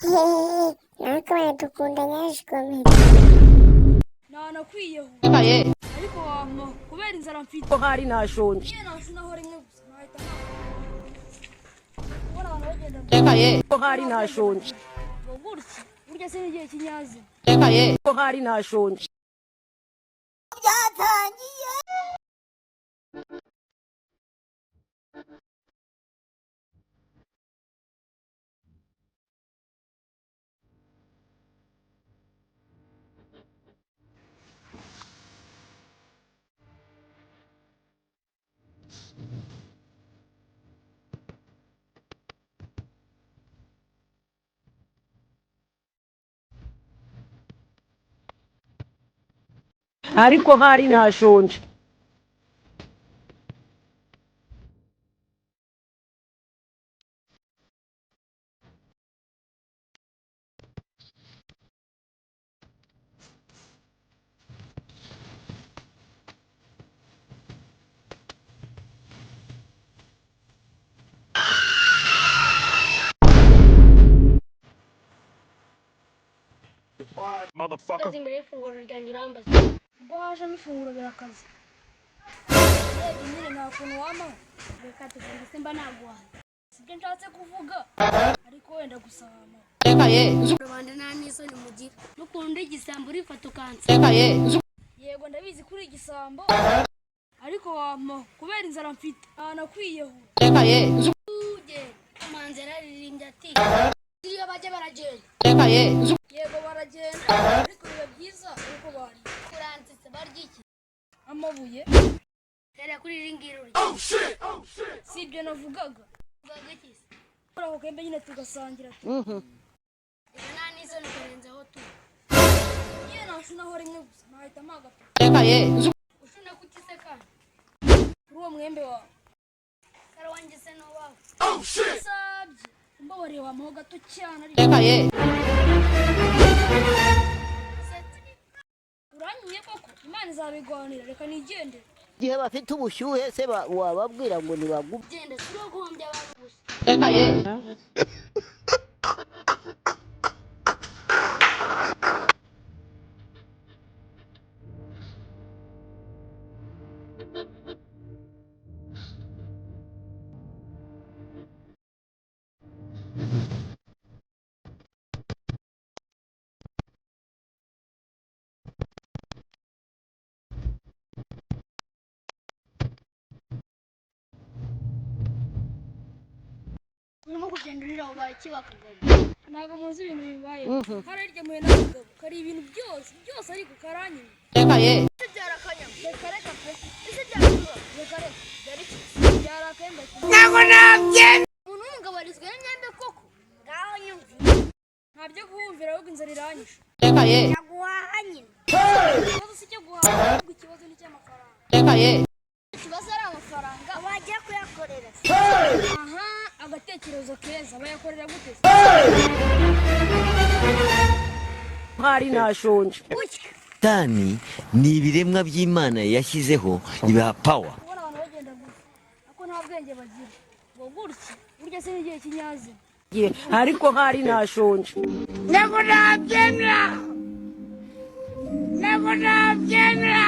Hehehe, natwe baradukunda nyajikomere. Nanakwiyahura, ariko wampa kubera inzara mfite. Hari nashonje. Iyo nashunaho rimwe gusa nahita kubona abantu bagenda. Hari nashonje. Ngo gutya burya se n'igihe kinyazina. Hari nashonje. Ariko hari nashonje. Ugeze imbere y'ifunguro ryanjye urambaza. Ubwo hajemo ifunguro birakaze. Urebye nyine nta kuntu wampaho. Reka tuvuge se mba naguhaye. Sibyo nshatse kuvuga, ariko wenda gusa wampaho. Rubanda nta n'isoni mugira, n'ukuntu igisambo urifata ukansa. Yego, ndabizi kuri igisambo, ariko wampaho kubera inzara mfite, nanakwiyahura. Ugenda manzi yararirimbye ati iyo bajya baragenda. Yego baragenda, ariko biba byiza uko bariye. Uransetse, barya iki? Amabuye. Tera kuri iri ngiri urya. Si ibyo navugaga. Uvuga iki se? Kuri ako kembe nyine tugasangira. Reka nta n'isoni ukarenzaho tu. Iyo nashunaho rimwe gusa nahita mpagapfa. Ushuna kuki se kandi? Kuri uwo mwembe wawe. Kare wanjye se n'uwawe? Sabye umbabariye wampaho gato cyane, ariko uranyimye koko, Imana izabigwanira, reka nigendere. Igihe bafite ubushyuhe se wababwira ngo nibagume? Genda, si uri guhombya abantu gusa. Urimo kugenda urira, ubaye iki wakagabo? Ntabwo muzi ibintu bibaye hariya. Hirya muhuye n'abagabo kari ibintu byose byose, ariko karanyimye. Ese byari akanyama? Reka reka pe. Ese byari ikibazo? Reka reka, byari iki? Byari akembe. Umuntu w'umugabo arizwe n'imyembe koko? Ngaho nyumva. Nta byo kuhumvira, ahubwo inzara iranyishe. Yaguhaha nyine. Ikibazo si icyo guhaha, ahubwo ikibazo ni icy'amafaranga. Ikibazo ari amafaranga wajya kuyakorera. Aha, agatekerezo keza, bayakorera gute se? Hari nashonje. Gutya. Satani ni ibiremwa by'Imana yashyizeho ibiha power. Kubona abantu bagenda gusa ariko nta bwenge bagira, ngo gutya burya se n'igihe kinyazina. Ariko hari nashonje. Ntabwo nabyemera, ntabwo nabyemera.